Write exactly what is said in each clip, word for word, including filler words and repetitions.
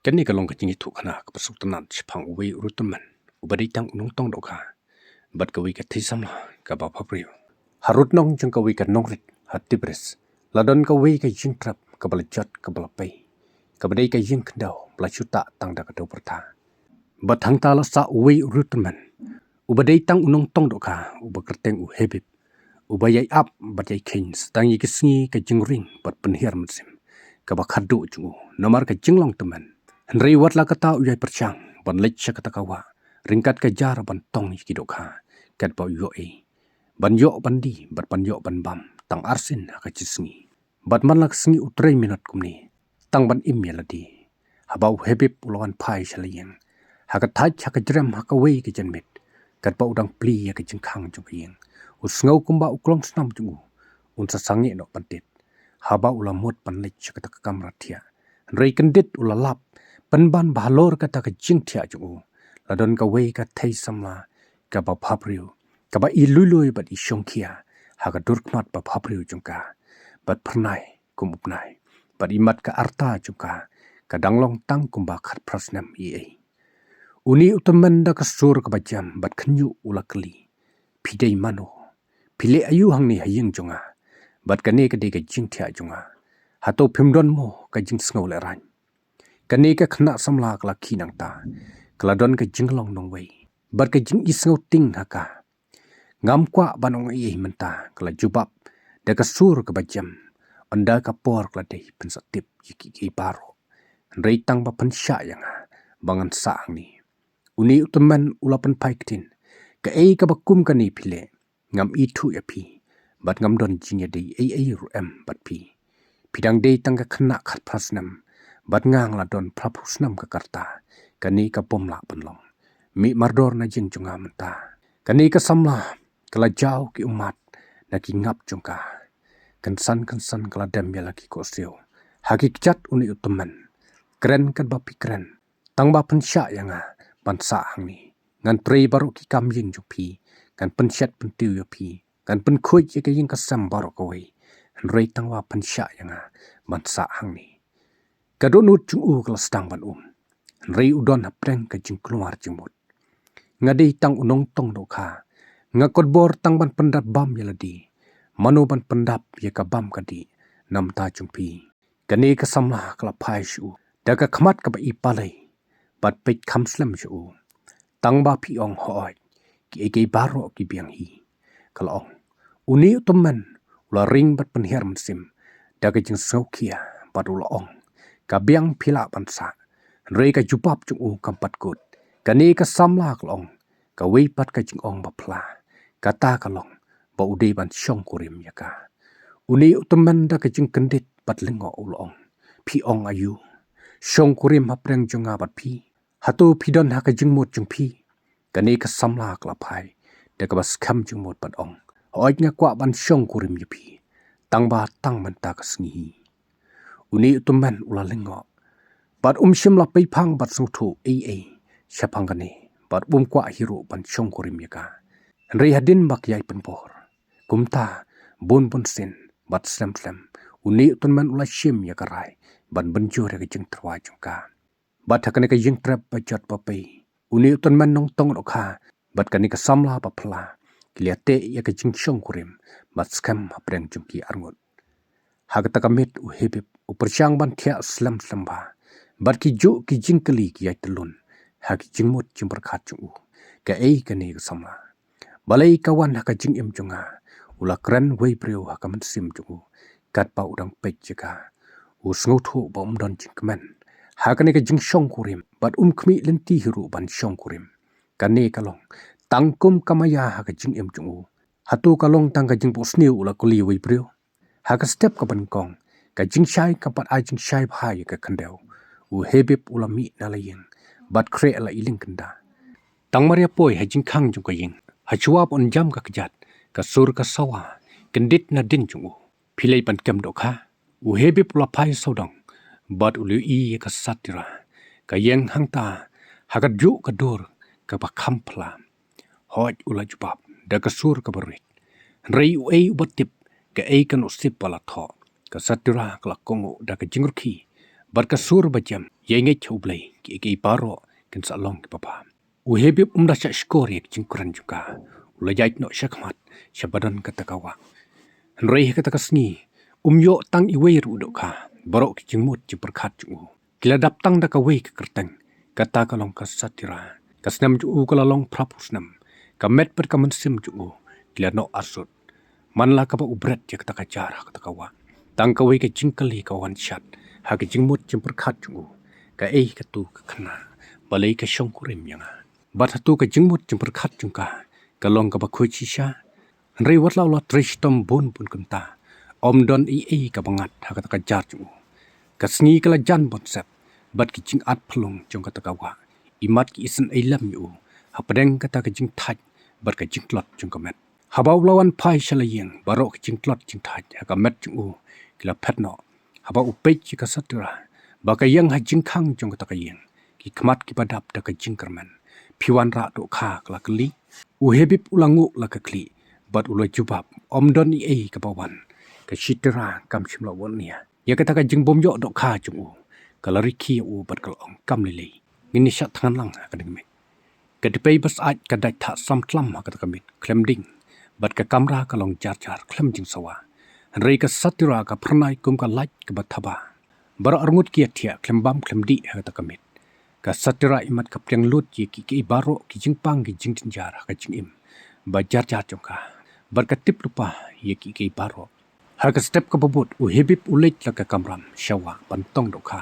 Kane ka long ka jingïathuhkhana kaba sngewtynnat shaphang uwei u riewtymmen uba dei tang u nongtong dohkha bad kawei ka thei samla kaba bhabriew. Harud nong jong kawei ka nongrit ha Tibris, la don kawei ka jingtrep kaba la jot kaba la pei, kaba dei ka ïing khyndew ba la shu tah tang da ka dewbyrtha. Bad hangta la sah uwei u riewtymmen uba dei tang u nongtong dohkha uba kyrteng u Hebib, uba ïai ap bad ïai kheiñ sa tang ïa ki sngi ka jingring bad pynhiar mynsiem kaba khatduh jong u namar ka jinglong tymmen. Hynrei wat la katta u ïai pyrshang ban leit sha kata ka wah ryngkat ka jar ban tong ïa ki dohkha katba u ïohi ban ïoh ban die bad ban ïoh ban bam tang arsien ha ka shi sngi. Bad man la ka sngi u trei minot kumne tang ban im ïa lade, haba u Hebib u la wan phai sha la ïing, ha ka thait ha ka jrem ha kawei ka janmiet, katba u dang plie ïa ka jingkhang jong ka ïing, u sngew kumba u klongsnam jong u un sa sangeh noh ban tied. Haba u la mut ban leit sha kata ka kamra thiah, hynrei kyndit u la lap pynban ba halor kata ka jingthiah jong u la don kawei ka thei samla kaba bhabriew, kaba i lui lui bad i shongkhia ha ka dur khmat ba bhabriew jong ka, bad phyrnai kum u bnai, bad i mat ka arta jong ka ka dang long tang kumba khatphra snem ei ei. Une u tymmen da ka sur kaba jem bad khynñiuh u la kylli, "Phi dei mano? Phi leh aïu hangne ha ïing jong nga? Bad kane ka dei ka jingthiah jong nga. Hato phim don mo ka jingsngew lehraiñ?" Kane ka khynnah samla ka la khie nangta, ka la don ka jinglong nongwei bad ka jingisngewtieng ha ka. "Ngam kwah ban ong ei ei mynta," ka la jubab da ka sur kaba jem. "Ynda ka por ka la dei phin sa tip ïa kiei kiei baroh. Hynrei tang ba phin shah ïa nga ba ngan sah hangne." Une u tymmen u la pynphai ktien, "Kaei kaba kum kane phi leh? Ngam ithuh ïa phi bad ngam don jingïadei ei ei ruh em bad phi. Phi dang dei tang ka khynnah khatphra snem bad nga nga la don phraphew snem ka karta. Kane ka bym lah ban long. Mih mardor na ïing jong nga mynta." Kane ka samla ka la jaw ki ummat na ki ngap jong ka. Kynsan kynsan ka la dem ïa la ki khohsiew ha ki kjat une u tymmen. "Kren katba phi kren, tang ba phin shah ïa nga ban sah hangne. Ngan trei baroh ki kam ïing jong phi, ngan pynshet pyntiew ïa phi, ngan pynkhuid ïa ka ïing ka sem baroh kawei, hynrei tang ba phin shah ïa nga ban sah hangne." Ka dohnud jong u ka la sdang ban um, hynrei u don hapdeng ka jingkulmar jingmut. "Nga dei tang u nongtong dohkha, nga kot bor tang ban pyndap bam ïa lade. Mano ban pyndap ïa ka bam ka dih na bynta jong phi?" Kane ka samla ka la phai sha u da ka khmat kaba i palei bad peit kham slem sha u. "Tang ba phi ong hooid, kiei kiei baroh ki biang hi," ka la ong. Une u tymmen u la ring bad pynhiar mynsiem da ka jingsngewkhia bad u la ong, "Ka biang phi lah ban sah, hynrei ka jubab jong u kam pat kut." Kane ka samla ka la ong, "Kawei pat ka jingong ba phylla, kata ka long ba u dei ban shongkurim ïa ka." Une u tymmen da ka jingkyndit bad lyngngoh u la ong, "Phi ong aïu? Shongkurim hapdeng jong nga bad phi? Hato phi don ha ka jingmut jong phi?" Kane ka samla ka la phai da kaba skhem jingmut bad ong, "Hooid, nga kwah ban shongkurim ïa phi, tang ba tang mynta ka sngi hi." Une u tymmen u la lyngngoh bad um shym la peiphang bad sngewthuh ei ei shaphang kane, bad um kwah hi ruh ban shongkurim ïa ka. Hynrei hadien ba ka ïai pynbor kumta bun bun sien bad slem slem, une u tymmen u la shim ïa ka rai ban pynjur ïa ka jingtyrwa jong ka. Bad ha kane ka ïingtrep ba jot ba pei, une u tymmen nongtong dohkha bad kane ka samla ba phylla ki la teh ïa ka jingshongkurim bad skhem hapdeng jong ki arngut. Ha kata ka miet u Hebib u pyrshang ban thiah slem slem bha, bad ki juh ki jingkylli ki ïai tyllun ha ki jingmut jingpyrkhat jong u, "Kaei kane ka samla? Balei ka wan ha ka jingim jong nga?" U la kren wei briew ha ka mynsiem jong u katba u dang peit ïa ka. U sngewthuh ba um don jingkmen ha kane ka jingshongkurim bad um khmih lynti hi ruh ban shongkurim. Kane ka long tang kum ka maïa ha ka jingim jong u. "Hato ka long tang ka jingphohsniew?" u la kylli wei briew. Ha ka step kaba nyngkong, ka jingshai ka pat ai jingshai bha ïa ka khyndew. U Hebib u la mih na la ïing bad khreh la i lyngkynda. Tang mar ïa poi ha jingkhang jong ka ïing, ha shuwa ba un jam ka kjat, ka sur ka sawa kyndit nadien jong u. "Phi leit ban kem dohkha?" U Hebib u la phai sawdong bad u la ïohi ïa ka Satira ka ïeng hangta ha ka juh ka dur kaba kham phylla. "Hooid," u la jubab da ka sur kaba rit. Hynrei uei uba tip kaei ka nusip ba la thoh. Ka Satira ka la kohnguh da ka jingrkhie Bad ka sur ba jem, ïaineh ha U Blei, kiei kiei baroh kin sa long kiba bha. U Hebib um da shah shkor ïa ka jingkren jong ka. U la ïaid noh sha khmat, sha ba don kata ka wah. Hynrei ha kata ka sngi, um ïoh tang iwei ruh u dohkha, baroh ki jingmut jingpyrkhat jong u ki la dap tang da kawei ka kyrteng, kata ka long ka Satira. Ka snem jong u ka la long phra phew snem, ka met bad ka mynsiem jong u ki la noh arsut. Man la kaba u bret ïa kata ka jar ha kata ka wah, tang kawei ka jingkylli ka wan shad ha ka jingmut jingpyrkhat jong u. Kaei katu ka khynnah, balei ka shongkurim ïa nga? Bad hato ka jingmut jingpyrkhat jong ka ka long kaba khuid shisha? Hynrei wat la u la trei shitom bun bun kumta, ym don ei ei kaba ngat ha kata ka jar jong u. Ka sngi ka la jan bun sep, bad ki jingat phyllung jong kata ka wah, imat ki isynei lem ïa u hapdeng kata ka jingthait bad ka jingtlot jong ka met. Haba u la wan phai sha la ïing, baroh ka jingtlot jingthait ha ka met jong u ki la phet noh. Haba u peit ïa ka Satira ba ka ïeng ha jingkhang jong kata ka ïing, ki khmat kiba dap da ka jingkyrmen. Phi wanrah dohkha? ka la kylli. U Hebib u la nguh la ka khlieh, bad u la jubab, ym don ei ei kaba wan. Ka Satira kam shym la wan nia ïa kata ka jingbymïoh dohkha jong u. Ka la rkhie ïa u bad ka la ong, kam lei lei, ngin ïa shah thngan lang ha kane ka miet. Ka dpei ba syaid ka dait thah sam tlam ha kata ka miet khlem ding, bad ka kamra ka long jar jar khlem jingsawa. Hynrei ka Satira ka phyrnai kum ka lait kaba thaba. Baroh arngut ki ïathiah khlem bam khlem dih ha kata ka miet. Ka Satira imat ka pdiang lut ïa kiei kiei baroh ki jingpang ki jingjynjar ha ka jingim ba jar jar jong ka, bad ka tip lypa ïa kiei kiei baroh. Ha ka step kaba bud, u Hebib u leit la ka kamram sha wah ban tong dohkha.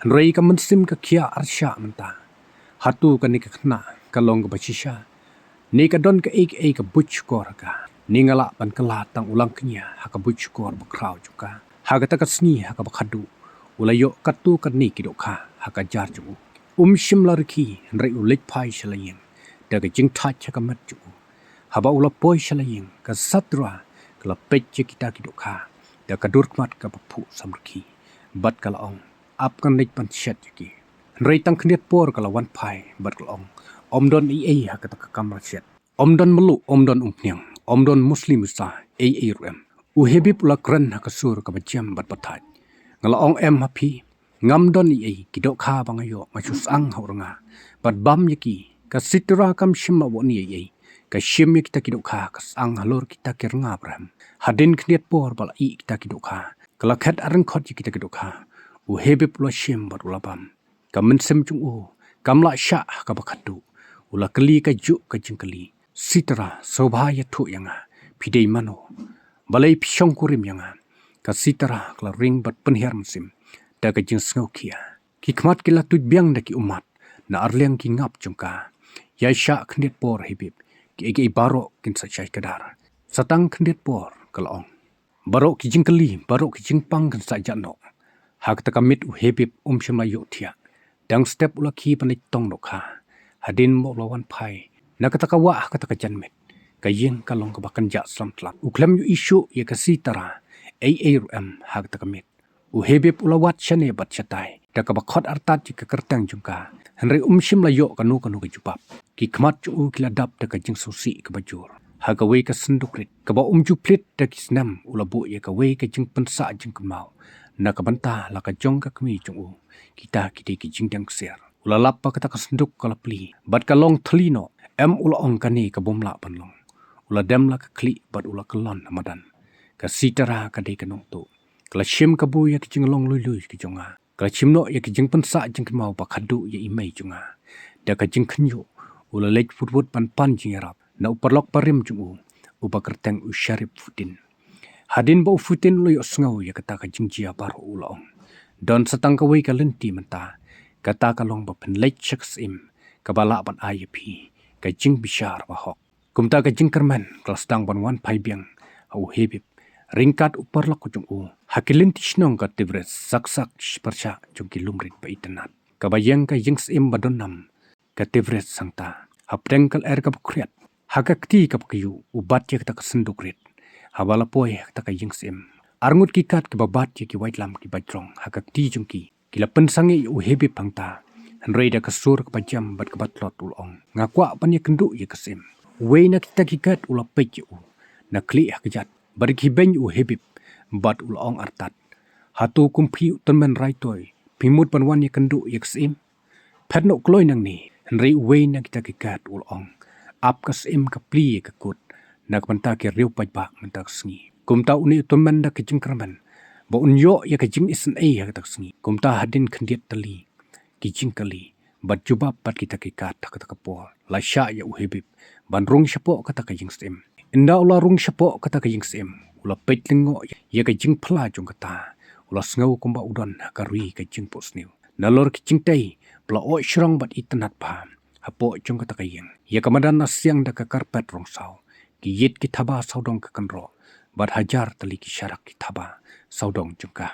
Hynrei ka mynsiem ka khia arshah mynta. Hato kane ka khynnah ka long kaba shisha, ne ka don kaei kaei ka buit shukor ha ka? Ne nga lah ban kylla tang u langkñia ha ka buit shukor bakhraw jong ka? Ha kata ka sngi ha kaba khadduh, u la ïoh katto katne ki dohkha ha ka jar jong u. Um shym la rkhie, hynrei u leit phai sha la ïing da ka jingthait ha ka met jong u. Haba u la poi sha la ïing, ka Satira ka la peit ïa kita ki dohkha da ka dur khmat kaba phuh samrkhie, bad ka la ong, ap ngan leit ban shet ïa ki. Hynrei tang khyndiat por ka la wan phai bad ka la ong, ym don ei ei ha kata ka kamra shet. Ym don mluh, ym don umphniang, ym don musli musa, ei ei ruh em. U Hebib u la kren ha ka sur kaba jem bad ba thait. Nga la ong em ha phi, ngam don ei ei, ki dohkha ba nga ïoh nga shu syang ha u rnga bad bam ïa ki. Ka Satira kam shym la wad nia ei ei, ka shim ïa kita ki dohkha ka syang halor kita ki rnga brem. Hadien khyndiat por ba la ih kita ki dohkha, ka la khet arngkhot ïa kita ki dohkha. U Hebib u la shim bad u la bam. Ka mynsiem jong u kam lah shah ha kaba khadduh. U la kylli kajuh ka jingkylli, Satira, sngewbha ïathuh ïa nga, phi dei mano? Balei phi shongkurim ïa nga? Ka Satira ka la ring bad pynhiar mynsiem da ka jingsngewkhia. Ki khmat ki la tuid biang da ki ummat na arliang ki ngap jong ka. Ïaishah khyndiat por Hebib, kiei kiei baroh kin sa shai kdar. Sa tang khyndiat por, ka la ong. Baroh ki jingkylli, baroh ki jingpang kin sa jah noh. Ha kata ka miet u Hebib um shym la ïohthiah. Dang step u la khie ban leit tong dohkha. Hadien ba u la wan phai na kata ka wah ha kata ka janmiet, ka ïing ka long kaba kynjah slem tlap. U khlem ïohi shuh ïa ka Satira ei ei ruh em ha kata ka miet. U Hebib u la wad shane bad shatai da kaba khot artat ïa ka kyrteng jong ka, hynrei um shym la ïoh kano kano ka jubab. Ki khmat jong u ki la dap da ka jingsngewsih kaba jur ha kawei ka synduk rit kaba um ju plie da ki snem. U la buh ïa kawei ka jingpynsah jingkynmaw na ka bynta la ka jong ka kmie jong u. Kita ki dei ki jingdeng ksiar. U la lap ba kata ka synduk ka la plie bad ka long thylli noh. Em, u la ong, kane ka bym lah ban long. U la dem la ka khlieh bad u la kyllon ha madan. Ka Satira ka dei ka nongtuh. Ka la shim kabu ïa ki jinglong lui lui ki jong nga. Ka la shim noh ïa ki jingpynsah jingkynmaw ba khadduh ïa i mei jong nga. Da ka jingkhynñiuh u la leit wut wut ban pan jingïarap na u paralok barim jong u, uba kyrteng u Sharif Futin. Hadien ba u Futin u la ïohsngew ïa kata ka jingjia baroh u la ong, don sa tang kawei ka lynti mynta. Kata ka long ba phin leit sha ka syiem kaba lah ban ai ïa phi ka jingbishar ba hok. Kumta ka jingkyrmen ka la sdang ban wan phai biang ha u Hebib ryngkat u paralok jong u ha ki lynti shnong ka Tivriz, sak sak pyrshah jong ki lum rit ba itynnad. Kaba ïeng ka ïing syiem ba don nam ka Tivriz hangta. Hapdeng ka lyer kaba khriat, ha ka kti kaba kyiuh, u bat ïa kata ka synduk rit. Haba la poi ha kata ka ïing syiem, arngut ki kat kiba bat ïa ki waitlam kiba jrong ha ka kti jong ki, ki la pynsangeh ïa u Hebib hangta. Hynrei da ka sur kaba jem bad kaba tlot u la ong, nga kwah ban ïakynduh ïa ka syiem. Uwei na kita ki kat u la peit ïa u na khlieh ha kjat, bad ki beiñ u Hebib bad u la ong artat, hato kum phi u tymmen raitoi phi mut ban wan ïakynduh ïa ka Syiem? Phet noh kloi nangne, hynrei uwei na kita ki guard u la ong, ap ka Syiem ka plie ïa ka kut na ka bynta ki riew paidbah mynta ka sngi. Kumta une u tymmen da ka jingkyrmen ba un ïoh ïa ka jingisynei ha kata ka sngi. Kumta hadien khyndiat tylli ki jingkylli bad jubab bad kita ki guard ha kata ka por, la shah ïa u Habib ban rung shapoh kata ka ïing Syiem. Ynda u la rung shapoh kata ka ïing Syiem, u la peit lyngngoh ïa ka jingphla jong kata, u la sngew kumba u don ha ka ri ka jingphohsniew. Nalor ki jingtei ba la oh shrong bad itynnad bha hapoh jong kata ka ïing. Ïa ka madan la siang da ka karpet rong saw, ki ïit ki thaba sawdong ka kynroh, bad hajar tylli ki sharak ki thaba sawdong jong ka.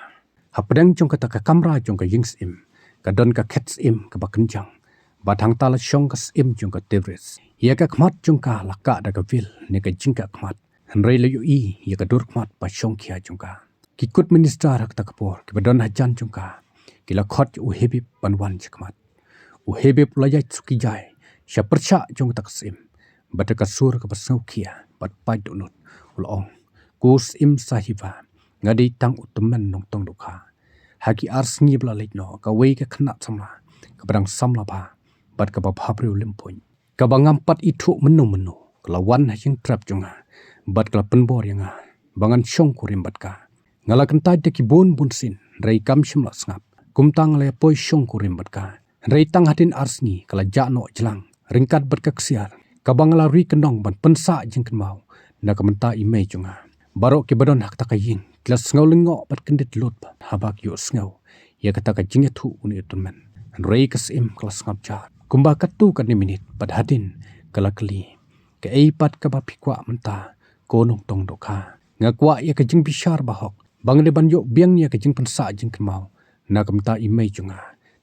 Hapdeng jong kata ka kamra jong ka ïing Syiem, ka don ka khet Syiem kaba kynjang, bad hangta la shong ka Syiem jong ka Tivris. Ïa ka khmat jong ka la kah da ka vil ne ka jingkah khmat, hynrei la ïohi ïa ka dur khmat ba shongkhia jong ka. Ki kut minister ha kata ka por kiba don hajan jong ka, ki la khot ïa u Habib ban wan sha khmat. U Habib u la ïaid suki jai sha pyrshah jong kata ka Syiem, bad da ka sur kaba sngewkhia bad paid dohnud u la ong, ko Syiem Sahiba, nga dei tang u tymmen nongtong dohkha. Ha ki ar sngi ba la leit noh, kawei ka khynnah samla kaba dang samla bha bad kaba bhabriew lympuit, kaba ngam pat ithuh mynno mynno, ka la wan ha ïing trep jong nga bad ka la pynbor ïa nga ba ngan shongkurim bad ka. Nga la kyntait da ki bun bun sien, hynrei kam shym la sngap. Kumta nga la ïa poi shongkurim bad ka, hynrei tang hadien ar sngi ka la jah noh jlang ryngkat bad ka ksiar kaba nga la ri kyndong ban pynsah jingkynmaw na ka bynta i mei jong nga. Baroh kiba don ha kata ka ïing ki la sngew lyngngoh bad kyndit lut haba ki ïohsngew ïa kata ka jingïathuh une u tymmen. Hynrei ka Syiem ka la sngap jar kumba katto katne minit, bad hadien ka la kylli, kaei pat kaba phi kwah mynta, ko nongtong dohkha? Nga kwah ïa ka jingbishar bahok, ba ngan dei ban ïoh biang ïa ka jingpynsah jingkynmaw na ka bynta i mei jong nga,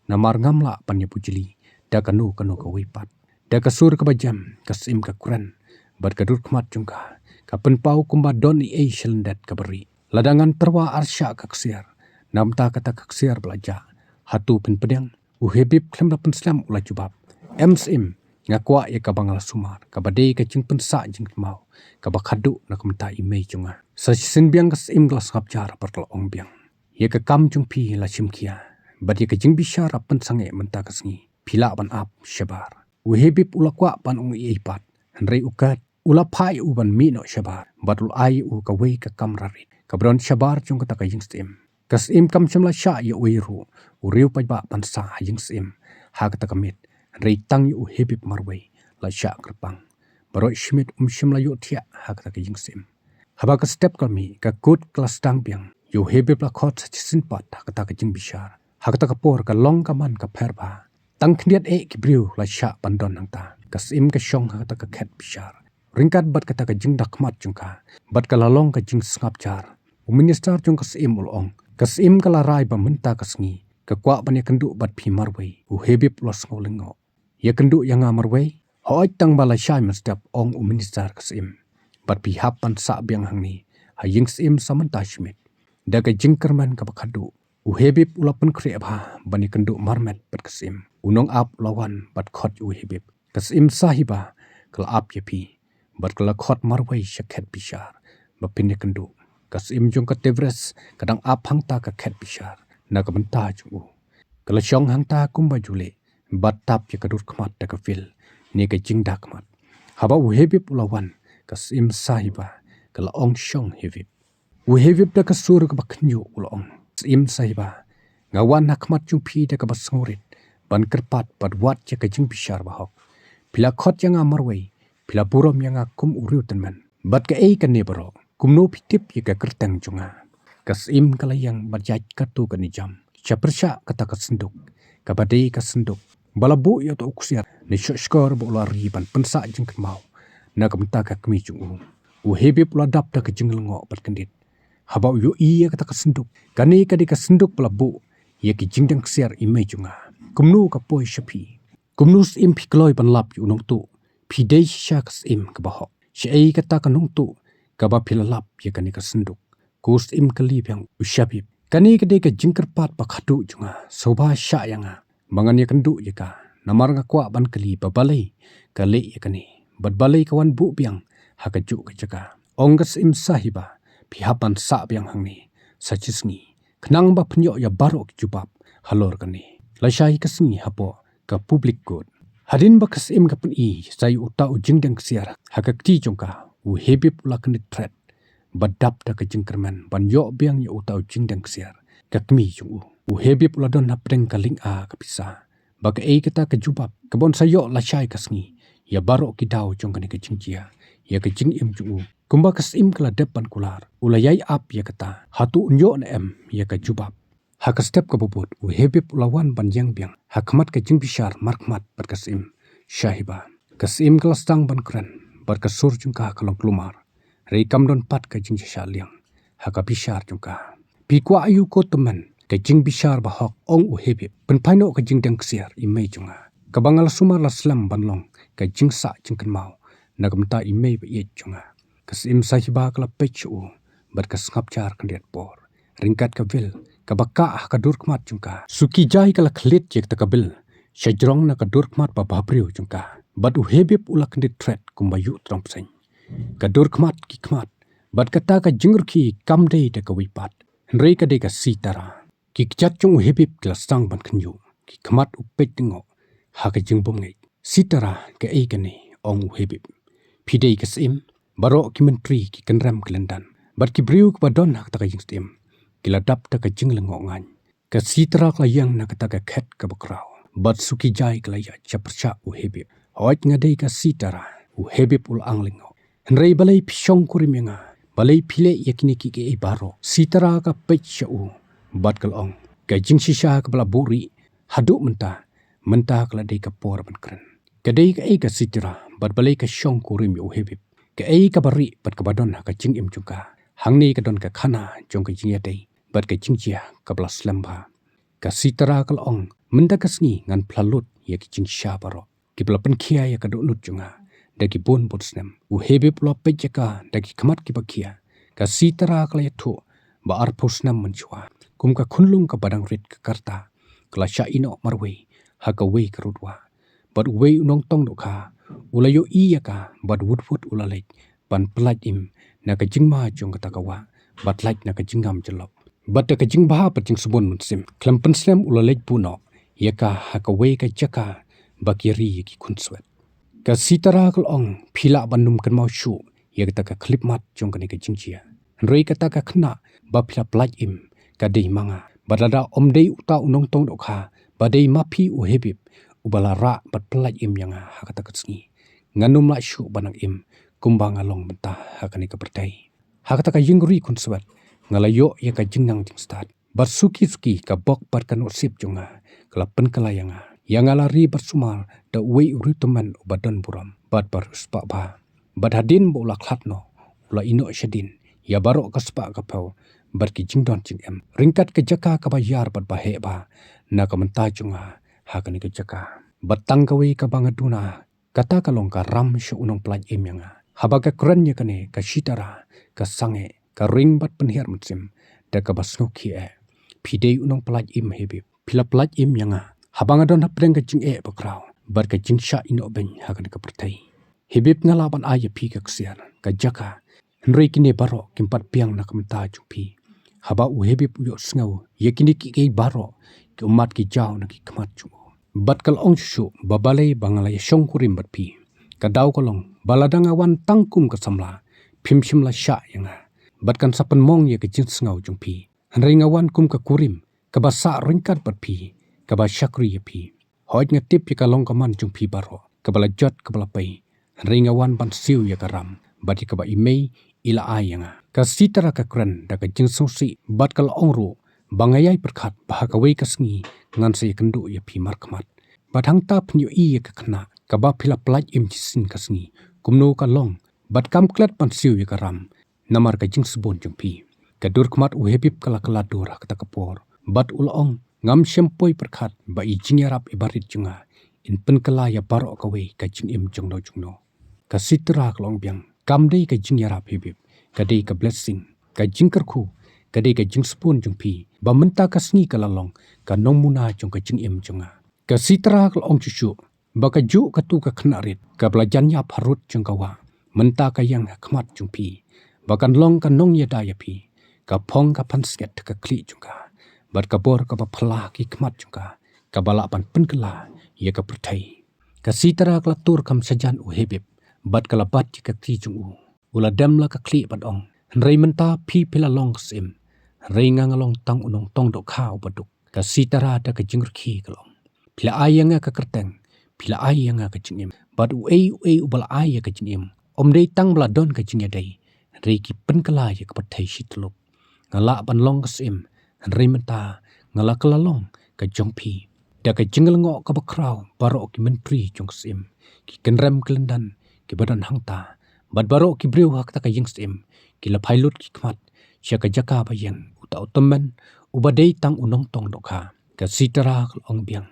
namar ngam lah ban ïa pujli da kano kano kawei pat. Da ka sur kaba jem, ka Syiem ka kren, bad ka dur khmat jong ka ka pynpaw kumba don ei ei sha lyndet kaba rieh. Lada ngan tyrwa ar shah ka ksiar na ka bynta kata ka ksiar ba la jah, hato phin pdiang? U Habib khlem da pynslem u la jubab, em Syiem, nga kwah ïa kaba nga la sumar, kaba dei ka jingpynsah jingkynmaw kaba khadduh na ka bynta i mei jong nga. Sa shisien biang ka Syiem ka la sngap jar bad ka la ong biang, ïa ka kam jong phi la shim khia, bad ïa ka jingbishar la pynsangeh mynta ka sngi, phi lah ban ap shabar. U Habib u la kwah ban ong ei ei pat, hynrei u Kat u la phah ïa u ban mih noh shabar bad u la ai ïa u kawei ka kamra rit kaba don shabar jong kata ka ïing Syiem. Ka Syiem kam shym la shah ïa uwei ruh u riew paidbah ban sah ha ïing Syiem ha kata ka miet, hynrei tang ïa u Habib marwei la shah kyrpang. Baroh shi miet um shym la ïohthiah ha kata ka ïing Syiem. Haba ka step ka la mih, ka kut ka la sdang biang, ïa u Habib la khot sa shisien pat ha kata ka jingbishar. Ha kata ka por ka long ka man ka pher bha. Tang khyndiat eh ki briew la shah ban don hangta. Ka Syiem ka shong ha kata ka khet bishar ryngkat bad kata ka jingdakhmat jong ka, bad ka la long ka jingsngap jar. U minister jong ka Syiem u la ong, ka Syiem ka la rai ba mynta ka sngi ka kwah ban ïakynduh bad phi marwei. U Habib u la sngew lyngngoh. Ïakynduh ïa nga marwei? Hooid, tang ba la shai mynstep, ong u minister ka Syiem, bad phi hap ban sah biang hangne ha ïing Syiem sa mynta shi miet. Da ka jingkyrmen kaba khadduh, u Habib u la pynkhreh bha ban ïakynduh marmet bad ka Syiem. U nongap u la wan bad khot ïa u Habib. Ka Syiem Sahiba ka la ap ïa phi bad ka la khot marwei sha khet bishar ba phin ïakynduh. Ka Syiem jong ka Tivris ka dang ap hangta ka khet bishar na ka bynta jong u. Ka la shong hangta kumba ju leh bad tap ïa ka dur khmat da ka vil ne ka jingdakhmat. Haba u Habib u la wan, ka Syiem Sahiba ka la ong, shong Habib. U Habib da ka sur kaba khynñiuh u la ong, Syiem Sahiba, nga wan ha khmat jong phi da kaba sngewrit ban kyrpad bad wad ïa ka jingbishar bahok. Phi la khot ïa nga marwei, phi la burom ïa nga kum u riew tymmen. Bad kaei kane baroh? Kumno phi tip ïa ka kyrteng jong nga? Ka Syiem ka la ïeng bad ïaid katto katne jam sha pyrshah kata ka synduk, kaba dei ka synduk ba la buh ïa uta u ksiar ne shoh shkor ba u la ri ban pynsah jingkynmaw na ka bynta ka kmie jong u. U Habib u la dap da ka jinglyngngoh bad kyndit haba u ïohi ïa kata ka synduk. Kane ka dei ka synduk ba la buh ïa ki jingdeng ksiar i mei jong nga. Kumno ka poi sha phi? Kumno Syiem phi kloi ban lap ïa u nongtuh? Phi dei shisha ka Syiem kaba hok. Shaei kata ka nongtuh kaba phi la lap ïa kane ka synduk? Ko Syiem, kylli biang u Shabib. Kane ka dei ka jingkyrpad ba khadduh jong nga, sngewbha shah ïa nga ba ngan ïakynduh ïa ka, namar nga kwah ban kylli ba balei ka leh ïa kane bad balei ka wan buh biang ha kajuh ka jaka. Ong ka Syiem Sahiba, phi hap ban sah biang hangne sa shisngi khnang ba phin ïoh ïa baroh ki jubab halor kane. Lashai ka sngi hapoh ka public court, hadien ba ka syiem ka pyni sa ïa uta u jingdeng ksiar ha ka kti jong ka, u Habib u la kyndit thret bad dap da ka jingkyrmen ban ïoh biang ïa uta u jingdeng ksiar, ka kmie jong u. U Habib u la don hapdeng ka lienga ka pisa ba kaei kata ka jubab kaban sa ïoh lashai ka sngi ïa baroh ki daw jong kane ka jingjia ïa ka jingim jong u. Kumba ka syiem ka la dep ban kular, u la ïai ap ïa kata hato un ïoh ne em ïa ka jubab. Ha ka step kaba bud u Habib u la wan ban ïeng biang ha khmat ka jingbishar markhmat bad ka syiem Shahiba. Ka syiem ka la sdang ban kren bad ka sur jong ka ka long kulmar, hynrei kam don pat ka jingshah liang ha ka bishar jong ka. Phi kwah aïu ko tymmen ka jingbishar bahok, ong u Habib, pynphai noh ka jingdeng ksiar i mei jong nga, kaba nga la sumar la slem ban long ka jingsah jingkynmaw na ka bynta i mei ba ïeit jong nga. Ka syiem Shahiba ka la peit sha u bad ka sngap jar khyndiat por, ryngkat ka vil kaba kah ha ka dur khmat jong ka. Suki Jai ka la khlieh ïa kata ka vil sha jrong na ka dur khmat ba bhabriew jong ka, bad u Habib u la kyndit thret kumba ïuh tdong pseiñ. Ka dur khmat ki khmat bad kata ka jingrkhie kam dei da kawei pat, hynrei ka dei ka Sitara. Ki kjat jong u Habib ki la sdang ban khynñiuh, ki khmat u peit tngoh ha ka jingbymngeit. Sitara, kaei kane, ong u Habib. Phi dei ka syiem? Baroh ki myntri, ki kynrem ki lyndan bad ki briew kiba don ha kata ka jingsyiem ki la dap da ka jinglyngngoh ngaiñ. Ka Sitara ka la ïeng na kata ka khet kaba khraw bad Suki Jai ka la ïaid sha pyrshah u Habib. Hooid, nga dei ka Sitara, u Habib u la ang lyngngoh. Hynrei balei phi shongkurim ïa nga? Balei phi leh ïa kine kiei kiei baroh? Sitara ka peit sha u bad ka la ong, ka jingshisha kaba la buhrieh haduh mynta, mynta ka la dei ka por ban kren. Ka dei kaei ka Sitara bad balei ka shongkurim ïa u Habib? Kaei kaba rieh bad kaba don ha ka jingim jong ka? Hangne ka don ka khana jong ka jingïadei bad ka jingjia kaba la slem bha. Ka Sitara ka la ong, mynta ka sngi ngan phla lut ïa ki jingshisha baroh kiba la pynkhia ïa ka dohnud jong nga da ki bun bun snem. U Habib u la peit ïa ka da ki khmat kiba khia. Ka Sitara ka la ïathuh ba arphew snem mynshuwa, kum ka khunlung kaba dang rit ka karta, ka la shah ïehnoh marwei ha kawei ka rudwa. Bad uwei u nongtong dohkha u la ïohi ïa ka bad wut wut u la leit ban pyllait im na ka jingma jong kata ka wah bad lait na ka jingngam jyllop. Bad da ka jingbha bad jingsbun mynsiem, khlem pynslem u la leit buh noh ïa ka ha kawei ka jaka ba ki ri ïa ki khunswet. Ka Sitara ka la ong, phi lah ban ym kynmaw shuh ïa kata ka khyllipmat jong kane ka jingjia. Hynrei kata ka khynnah ba phi la pyllait im ka dei ma nga. Bad lada ym dei uta u nongtong dohkha, ba dei ma phi u Habib uba la rah bad pyllait im ïa nga ha kata ka sngi, ngan ym lah shuh ban nang im kumba nga long mynta ha kane ka pyrthei. Ha kata ka ïingri khunswet nga la ïoh ïa ka jingnang jingstad. Bad suki suki ka bok bad ka nusip jong nga ka la pynkylla ïa nga. Ïa nga la ri bad sumar da uwei u riewtymmen uba don burom bad ba riewspah bha. Bad hadien ba u la khlad noh, u la ïehnoh shadien ïa baroh ka spah ka phew bad ki jingdon jingem, ryngkat ka jaka kaba ïar bad ba heh bha na ka bynta jong nga ha kane ka jaka. Bad tang kawei kaba nga duna, kata ka long ka ram sha u nongpyllait im ïa nga. Haba ka kren ïa kane, ka Sitara ka sangeh, ka ring bad pynhiar mynsiem da kaba sngewkhia. Phi dei u nongpyllait im, Habib. Phi la pyllait im ïa nga haba nga don hapdeng ka jingeh bakhraw bad ka jingshah ïehnoh beiñ ha kane ka pyrthei. Habib, nga lah ban ai ïa phi ka ksiar, ka jaka, hynrei kine baroh kim pat biang na ka bynta jong phi. Haba u Habib u ïohsngew ïa kine kiei kiei baroh, ki ummat ki jaw na ki khmat jong u. Bad ka la ong shuh shuh ba balei ba nga la ïashongkurim bad phi. Ka daw ka long ba lada nga wan tang kum ka samla, phim shym la shah ïa nga. Bad kan sa pynmong ïa ka jingsngew jong phi. Hynrei nga wan kum ka kurim kaba sah ryngkat bad phi, kaba shakri ïa phi. Hooid, nga tip ïa ka long ka man jong phi baroh, kaba la jot kaba la pei. Hynrei nga wan ban siew ïa ka ram bad ïa kaba i mei i la ai ïa nga. Ka Sitara ka kren da ka jingsngewsih bad ka la ong ruh ba nga ïai pyrkhat ba ha kawei ka sngi ngan sa ïakynduh ïa phi markhmat. Bad hangta phin ïohi ïa ka khynnah kaba phi la pyllait im shisien ka sngi, kumno ka long, bad kam klet ban siew ïa ka ram namar ka jingsbun jong phi. Ka dur khmat u Habib ka la kylla dur ha kata ka por bad u la ong, ngam shym poi pyrkhat ba i jingïarap iba rit jong nga in pynkylla ïa baroh kawei ka jingim jongno jongno. Ka Sitara ka la ong biang, kam dei ka jingïarap, Habib, ka dei ka blessing, ka jingkyrkhu, ka dei ka jingsbun jong phi ba mynta ka sngi ka la long ka nongmuna jong ka jingim jong nga. Ka Sitara ka la ong shuh shuh ba kajuh katu ka khynnah rit kaba la jan ïap harud jong ka wah, mynta ka ïeng ha khmat jong phi, ba kan long ka nongïada ïa phi. Ka phong ka phan sket ha ka khlieh jong ka bad ka bor kaba phylla ha ki khmat jong ka, kaba lah ban pynkylla ïa ka pyrthei. Ka Sitara ka la tur kham shajan u Habib, bad ka la bat ïa ka kti jong u. U la dem la ka khlieh bad ong, hynrei mynta phi phi la long ka syiem, hynrei nga nga long tang u nongtong dohkha uba duk. Ka Sitara da ka jingrkhie ka la ong, phi la ai ïa nga ka kyrteng, phi la ai ïa nga ka jingim, bad uei uei uba la ai ïa ka jingim, ym dei tang ba la don ka jingïadei, hynrei ki pynkylla ïa ka pyrthei shi tyllup. Nga lah ban long ka syiem, hynrei mynta nga la kylla long ka jong phi. Da ka jinglyngngoh kaba khraw, baroh ki myntri jong ka syiem, ki kynrem ki lyndan kiba don hangta, bad baroh ki briew ha kata ka ïing syiem, ki la phai lut ki khmat sha ka jaka ba ïeng uta u tymmen uba dei tang u nongtong dohkha. Ka Sitara ka la ong biang,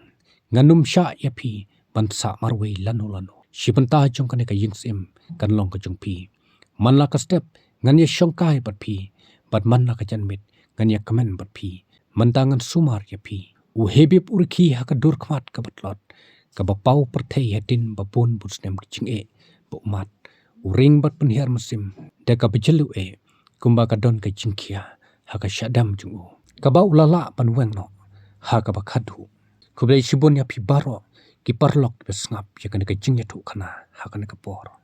ngan ym shah ïa phi ban sah marwei lano lano. Shi bynta jong kane ka ïing syiem kan long ka jong phi. Man la ka step ngan ïa shongkai bad phi, bad man la ka janmiet ngan ïa kmen bad phi. Mynta ngan sumar ïa phi. U Habib u rkhie ha ka dur khmat kaba tlot, kaba paw pyrthei hadien ba bun bun snem ka jingeh ba u mad. U ring bad pynhiar mynsiem da kaba jylliew eh, kumba ka don ka jingkhia ha ka shadem jong u, kaba u la lah ban weng noh ha kaba khadduh. Khublei shibun ïa phi baroh ki paralok kiba sngap ïa kane ka jingïathuhkhana ha kane ka por.